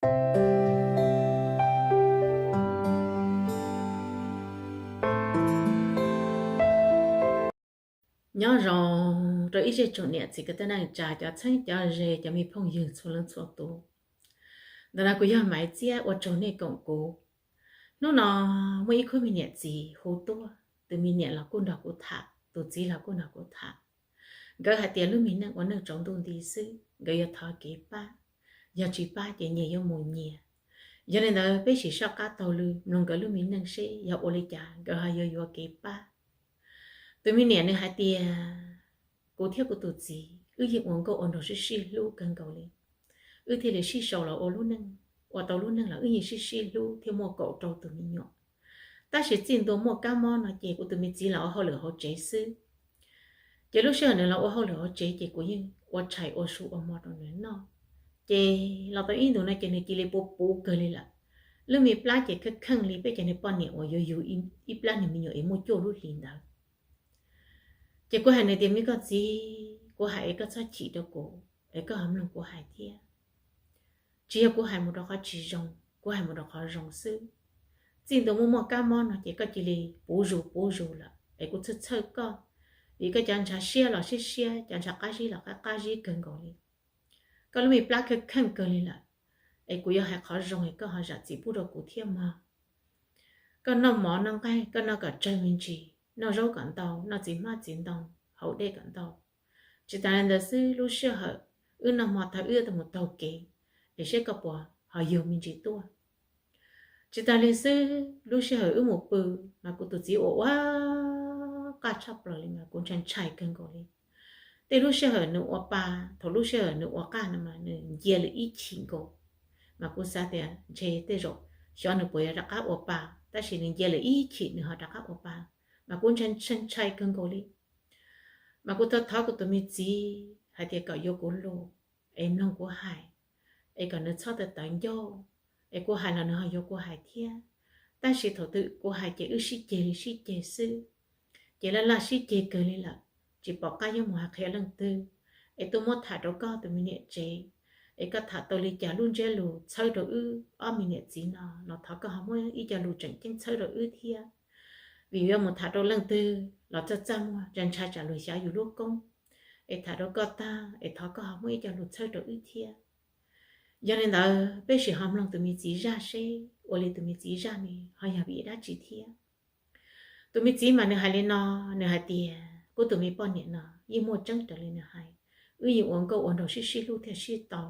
Nyob zoo rau ib tsoom niam txiv kwv tij neej tsa, cov txheeb cov ze, cov me phooj ywg txhua leej txhua tus. Ntawm no kuv yog Maiv Txiab ua tsaug nej koom kuv. Hnub no muaj ib khub me niam txiv hu tuaj, tus me niam los kuj nrog kuv tham, tus txiv los kuj nrog kuv tham. Nkawd hais tias lub me neej ua neej tsaus ntuj nti xwb, nkawd yuav thov kev pab, yog tsis pab ces nyias yuav mus nyias. Yog li ntawd peb sim soj qab taug lw mloog nkawd lub me neej seb yog ua li cas nkawd ho yuav yuav kev pab. Tus me niam nws hais tias, kuv thiab kuv tus txiv wb yeej ua nkauj ua nraug sib sib hlub kawg nkaus li. Wb thiaj li sib sau los ua lub neej, ua tau lub neej los wb yeej sib sib hlub thiaj muaj kaum rau tus me nyuam. Tab sis txij ntua muaj kab mob no ces kuv tus me txiv los ua hauj lwm hauv tsev xwb. Ces lub sij hawm nws los ua hauj lwm hauv tsev ces kuv yeej ua tshais ua su ua mov rau nws noj. Ces los tau ib ntus no ces nws cia li puv puv kawg li lawm. Lub me plab ces kheej kheej li peb cov niag poj niam uas yuav yug ib plab niag me nyuam es muaj cuaj lub hlis ntawd. Ces kuv hais nws tias, me koj txiv, kuv hais es koj txhob chim rau kuv, es koj ho mloog kuv hais thiab. Tsis yog kuv hais mus rau qhov tsis zoo, kuv hais mus rau qhov zoo xwb. Txij ntua muaj muaj kab mob no ces koj cia li puv zus puv zus lawm es kuv txhawj txhawj koj, vim koj cov ntshav siab los siab siab, cov ntshav qab zib los qab qab zib kawg nkaus li. Koj lub me plab kheej kheej kawg li lawm, es kuv yuav hais qhov zoo es koj ho zam txim pub rau kuv thiab mog. Koj noj mov noj nqaij koj noj kom tsawg me ntsis, noj zaub kom ntau, noj txiv hmab txiv ntoo, haus dej kom ntau. Tsis tas li ntawd xwb, lub sij hawm wb noj hmo tag wb yuav tau mus taug kev, es seb koj puas ho yug me ntsis tuaj. Tsis tas li xwb, lub sij hawm wb mus pw mas kuv tus txiv ua ua qaj tshaj plaws li mas kuv ntshai ntshai kawg nkaus li. Tej lub sij hawm nws ua pa, thaum lub sij hawm nws ua qaj no mas nws ncia lawm ib chim nkaus, mas kuv xav tias ntshe tej zaum xyov nws puas yuav rov qab ua pa, tab sis nws ncia lawm ib chim nws ho rov qab ua pa, mas kuv ntshai ntshai ntshai kawg nkaus li. Mas kuv tau thov kuv tus me txiv hais tias kom yuav kuv lus, es mloog kuv hais, es kom nws txhob tawv tawv ncauj, es kuv hais los nws ho yuav kuv hais thiab. Tab sis thaum twg kuv hais ces wb sib ceg li sib ceg xwb, ces laj laj sib ceg kawg li lawm, tsis pom qab yuav mus hais qhia leej twg. Es tuaj muab tham rau koj tus me niam tsev, es koj tham tau li cas lub ntsiab lus txhawb rau wb ob me niam txiv no los thov koj ho muab ib co lus tseem ceeb txhawb rau wb thiab. Vim yuav mus tham rau leej twg los txaj txaj muag, ntshai ntshai tsam luag xyav yus lub koob, es tham rau koj tag es thov koj ho muab ib co lus txhawb rau wb thiab. Yog li ntawd peb sim ho mloog tus me txiv zaj seb ua li tus me txiv zaj ne ho yog vim dab tsi thiab. Tus me txiv mas nws hais li no, nws hais tias kuv tus me poj niam no yeej muaj tseeb raws li nws hais, wb yeej ua nkauj ua nraug sib sib hlub thiaj sib tau.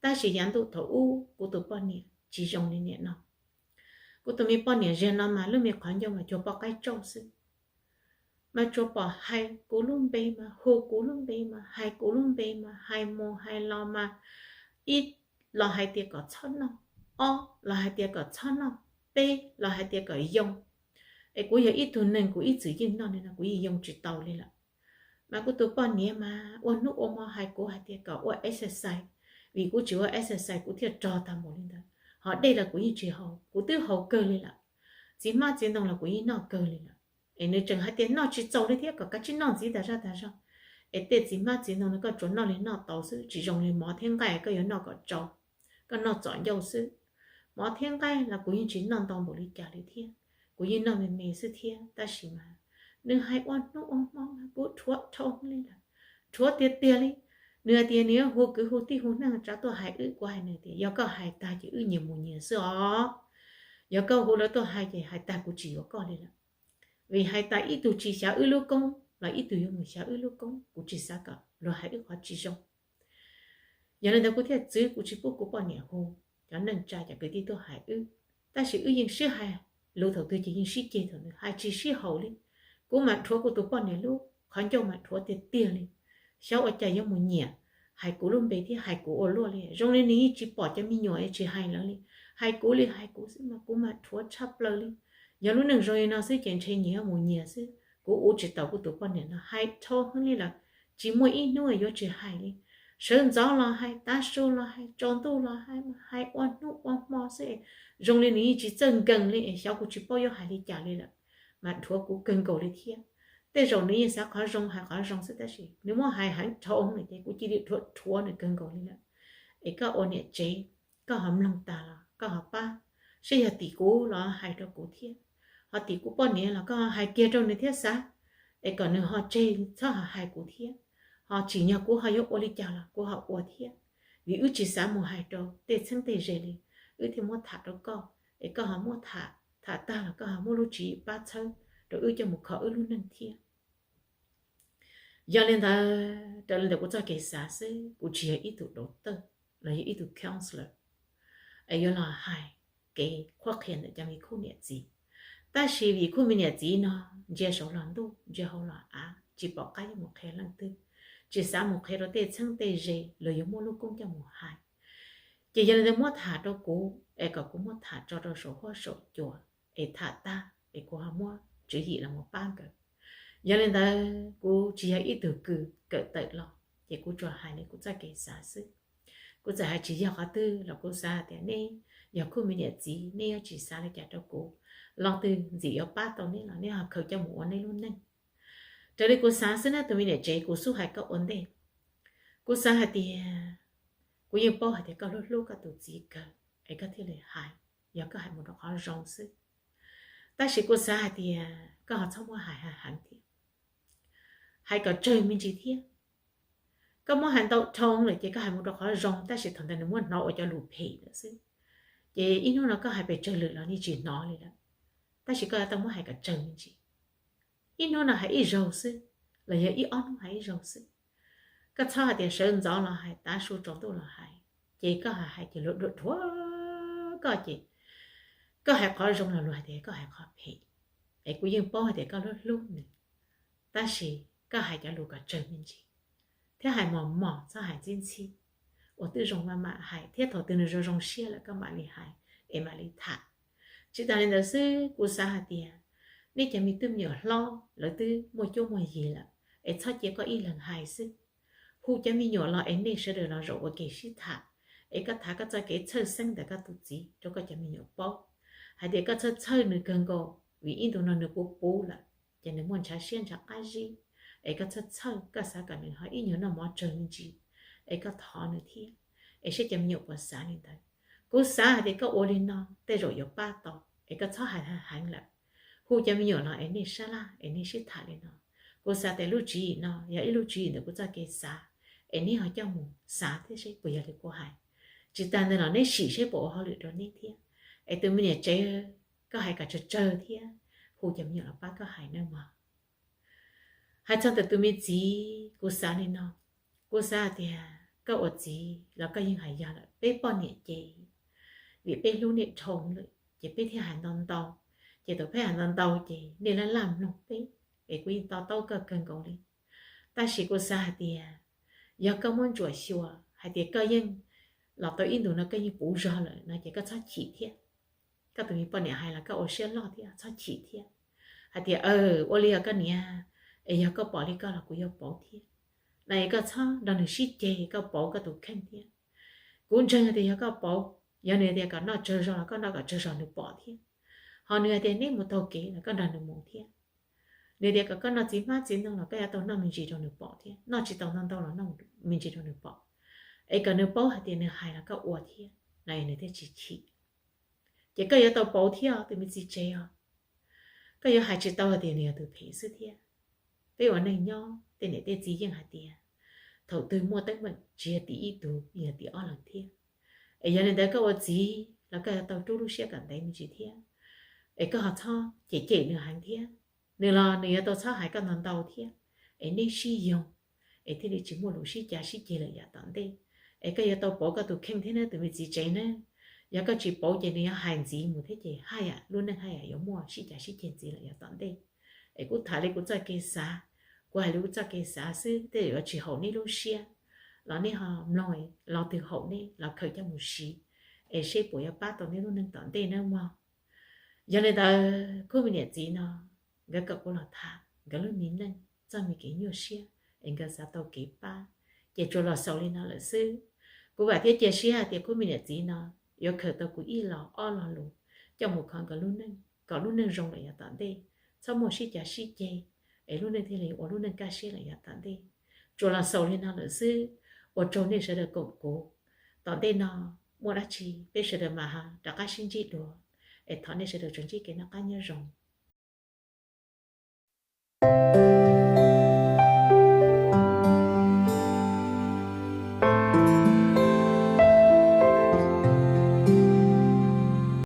Tab sis yav ntuj thaum ub kuv tus poj niam tsis zoo li niam no. Kuv tus me poj niam ziag no mas lub me qhov ncauj mas cuag poj qaib tsauj xwb, mas tsuas pom hais kuv lub npe mas hu kuv lub npe mas hais kuv lub npe mas hais mus hais los mas, ib los hais tias kom txhob noj, ob los hais tias kom txhob noj, peb los hais tias kom yoo. Es kuv yog ib tug neeg kuv ib txwm yeej noj li no kuv yeej yoo tsis tau li lawm. Mas kuv tus poj niam mas ua hnub ua hmo hais kuv hais tias kom ua exercise, vim kuv tsis ua exercise kuv thiaj rog tag npaum li ntawd. Ho dej los kuv yeej tsis haus, kuv twb haus kawg li lawm. Txiv hmab txiv ntoo los kuv yeej noj kawg li lawm. Es nws tseem hais tias noj tsis txaus li thiab, kom kav tsij noj ntxiv tas zog tas zog. Es tej txiv hmab txiv ntoo no koj tsuas noj li noj tau xwb, tsis zoo li mov thiab nqaij koj yuav noj kom tsau, koj noj txom ncauj xwb. Mov thiab nqaij los kuv yeej tsis noj ntau npaum li cas li thiab, kuv yeej noj me me xwb thiab. Tab sis mas nws hais ua hnub ua hmo mas kuv rhuav dhau li lawm, rhuav tiag tiag li. Nws hais tias nws yuav hu kwv hu tij hu neej tsa tuaj hais wb, kuv hais nws tias yog koj hais tag ces wb nyias mus nyias xwb os. Yog koj hu lawv tuaj hais ces hais tag kuv tsis yuav koj li lawm. Vim hais tas ib tug tsis xyav wb lub koob los ib tug yuav mus xyav wb lub koob, kuv tsis xav kom luag hais wb qhov tsis zoo. Yog li ntawd kuv thiaj txwv kuv tsis pub kuv poj niam hu cov neej tsa cov kwv tij tuaj hais wb. Tab sis wb yeej sib hais lus thaum twg ces yeej sib ceg thaum ntawd, hais tsis sib haum li. Kuv mam rhuav kuv tus poj niam lub qhov ncauj mas rhuav tiag tiag li. Xyov ua cas yuav mus nyiam hais kuv lub npe thiab hais kuv ua luaj li. Zoo li nws yeej tsis pom cov me nyuam es tsis hais lawv li. Hais kuv li hais kuv xwb mas kuv mam rhuav tshaj plaws li. Yog lub neej zoo li no xwb ces ntshe nyias yuav mus nyias xwb. Kuv ua tsis taus kuv tus poj niam no, hais dhau heev li lawm. Tsis muaj ib hnub yuav tsis hais li. Sawv ntxov los hais, tav su los hais, tsaus ntuj los hais, hais ua hnub ua hmo xwb. Zoo li nws yeej tsis txawj nkees li es xyov kuv tsis paub yuav hais li cas li lawm. Mas dhuav kuv kawg nkaus li thiab. Tej zaum nws yeej xav qhov zoo hais qhov zoo xwb tab sis nws muab hais heev dhau lawm ces kuv cia li dhuav dhuav nws kawg nkaus li lawm. Es koj ua niam tsev, koj ho mloog tas los koj ho pab, saib yog tim kuv los hais rau kuv thiab, ho tim kuv poj niam los koj ho hais kiag rau nws thiab xav, es kom nws ho tseg txhob ho hais kuv thiab, ho tsim nyog kuv ho yuav ua li cas los kuv ho ua thiab, vim wb tsis xav mus hais rau tej txheeb tej ze li, wb thiaj muab tham rau koj, es koj ho muab tham, tham tag los koj ho muab lub tswv yim pab txhawb rau wb coj mus kho wb lub neej thiab. Yog li ntawd, raws li ntawm kuv txoj kev xav xwb, kuv tsis yog ib tug dauv tawj los yog ib tug counselor es yuav los hais kev qhuab qhia ntawm cov me khub niam txiv. Tab sis vim khub me niam txiv no ntsia saud los ntuj, ntsia hauv los av, tsis pom qab yuav mus qhia leej twg, tsis xav mus qhia rau tej txheeb tej ze los yuav muaj lub koob coj mus hais. Ces yog li ntawd muab tham rau kuv es kom kuv muab tham tso rau saum huab saum cua, es tham tag es kuv ho muab tswv yim los mus pab nkawd. Yog li ntawd kuv tsis yog ib tug kws kawm tawm los, ces kuv tsuas hais li kuv txoj kev xav xwb. Kuv txawm hais tsis yog qhov twg los kuv xav hais tias nej yog khub me niam txiv, nej yuav tsis xav li cas rau kuv, leej twg ntxim yuav pab tau neb los neb ho khaws coj mus ua neb lub neej. Raws li kuv xav xwb na tus me niam tsev, kuv xub hais koj ua ntej. Kuv xav hais tias, kuv yeej paub hais tias koj hlub hlub koj tus txiv kawg, es koj thiaj li hais, yog koj hais mus rau qhov zoo xwb. Tab sis kuv xav hais tias koj ho txhob muab hais heev thiab, hais kom tsawg me ntsis thiab. Koj muab hais ntau dhau lawm ces koj hais mus rau qhov zoo, tab sis thaum ntawd nws muab hnov ua cov lus phem lawm xwb. Ces ib hnub no koj hais pes tsawg lwm los nws tsis hnov li lawm. Tab sis koj yuav tau muab hais kom tsawg me ntsis. Ib hnub no hais ib zaug xwb, los yog ib ob hnub hais ib zaug xwb. Koj txhob hais tias sawv ntxov los hais, tav su tsaus ntuj los hais, ces koj hais hais ces luag dhuav dhuav koj ces koj hais qhov zoo los luag hais tias koj hais qhov phem. Es kuv yeej paub hais tias koj hlub hlub nws, tab sis koj hais cov lus kom tsawg me ntsis, thiab hais mos mos txhob hais ntxhib ntxhib. Uas twb zoo maj mam hais thiab thaum twg nws zoo zoo siab lawm koj mam li hais, es mam li tham. Tsis tas li ntawd xwb, kuv xav hais tias nej cov me tub me nyuam hlob lawv twb muaj cuab muaj yig lawm, es txhob cia koj ib leeg hais xwb. Hu cov me nyuam los es nej sawv daws los zaum ua ke sib tham, es koj tham koj txoj kev txhawj xeeb ntawm koj tus txiv rau koj cov me nyuam paub, hais tias koj txhawj txhawj nws kawg nkaus vim ib ntus no nws puv puv lawm, ces nws muaj ntshav siab ntshav qab zib, es koj txhawj txhawj, koj xav kom nws ho ib nyuag noj mov tsawg me ntsis, es koj thov nws thiab, es saib cov me nyuam puas xav li ntawd. Kuv xav hais tias koj ua li no tej zaum yuav pab tau, es koj txhob hais heev lawm. Hu cov me nyuam los es nej sab laj es nej sib tham li no. Kuv xav tias lub tswv yim no yog ib lub tswv yim ntawm kuv txoj kev xav, es neb ho coj mus xav thiab seb puas yog li kuv hais. Tsis tas ntawd los neb sim seb puas ua hauj lwm rau neb thiab. Es tus me niam tsev, koj hais kom tsawg tsawg thiab, hu cov me nyuam los pab koj hais nawb mog. Hais txog ntawm tus me txiv, kuv xav li no, kuv xav hais tias koj ua txiv los koj yeej hais yog lawm, peb poj niam ces vim peb hlub nej dhau lawm ces peb thiaj hais ntau ntau, ces thaum peb hais ntau ntau ces nej laj laj mloog peb, es kuv yeej to taub koj kawg nkaus li. Tab sis kuv xav hais tias yog koj muab ntsuam xyuas hais tias koj yeej los tau ib ntus no koj yeej puv zog lawm no ces koj txhob chim thiab. Koj tus me poj niam hais los koj ua siab loj thiab txhob chim thiab, hais tias ua li os koj niam, es yog koj pom li koj los kuv yuav pauv thiab. No es koj txhob nrog nws sib ceg, koj pauv koj tus kheej thiab. Kuv ntseeg tias yog koj pauv, yog nws tias kom noj tsawg zog los koj noj kom tsawg zog nws pom thiab. Ho nws hais tias neb mus taug kev los koj nrog nws mus thiab. Nws tias kom koj noj txiv hmab txiv ntoo los koj yuav tau noj me ntsis rau nws pom thiab, noj tsis tau ntau ntau los noj me ntsis rau nws pom. Es kom nws paub hais tias nws hais los koj ua thiab no es nws thiaj tsis chim. Ces koj yuav tau pauv thiab os tus me txiv tsev os. Koj yuav hais tsis tau hais tias nws yog tus phem xwb thiab. Peb ua neej nyob tej niam tej txiv yeej hais tias thaum twg muaj teeb meem tsis yog tim ib tug, yeej yog tim ob leeg thiab. Es yog li ntawd koj ua txiv los koj yuav tau rub lub siab kom ntev me ntsis thiab. Es koj ho txhob cem cem nws heev thiab. Nws los nws yuav tau txhob hais koj ntau ntau thiab. Es neb sib yoog, es thiaj li tsis muaj lus sib cav sib ceg lawm yav tom ntej. Es koj yuav tau pauv koj tus kheej thiab nawb tus me txiv tsev nawb. Yog koj tsis pauv ces nws yuav hais ntxiv mus thiab ces haj yam lub neej haj yam yuav muaj sib cav sib ceg ntxiv lawm yav tom ntej. Es kuv tham li kuv txoj kev xav, kuv hais li kuv txoj kev xav xwb, tej zaum yuav tsis haum neb lub siab, los neb ho mloog, los twg haum neb los khaws coj mus siv, es seb puas yuav pab tau neb lub neej tom ntej nawb mog. Yog li ntawd khub me niam txiv no, nkawd kom kuv los tham nkawd lub me neej txoj me kev nyuaj siab es nkawd xav tau kev pab, ces tsuas los xaus li no lawm xwb. Kuv vam thiab cia siab hais tias khub me niam txiv no yuav khaws tau kuv ib los ob lo lus coj mus kho nkawd lub neej kom lub neej zoo lawm yav tom ntej, txhob muaj sib cav sib ceg, es lub neej thiaj li ua lub neej kaj siab lawm yav tom ntej. Tsuas los xaus li no lawm xwb, ua tsaug nej sawv daws koom kuv. Tom ntej no muaj dab tsi peb sawv daws mam rov qab sib ntsib dua. Es thov nej sawv daws tsuas ntsib kev noj qab nyob zoo.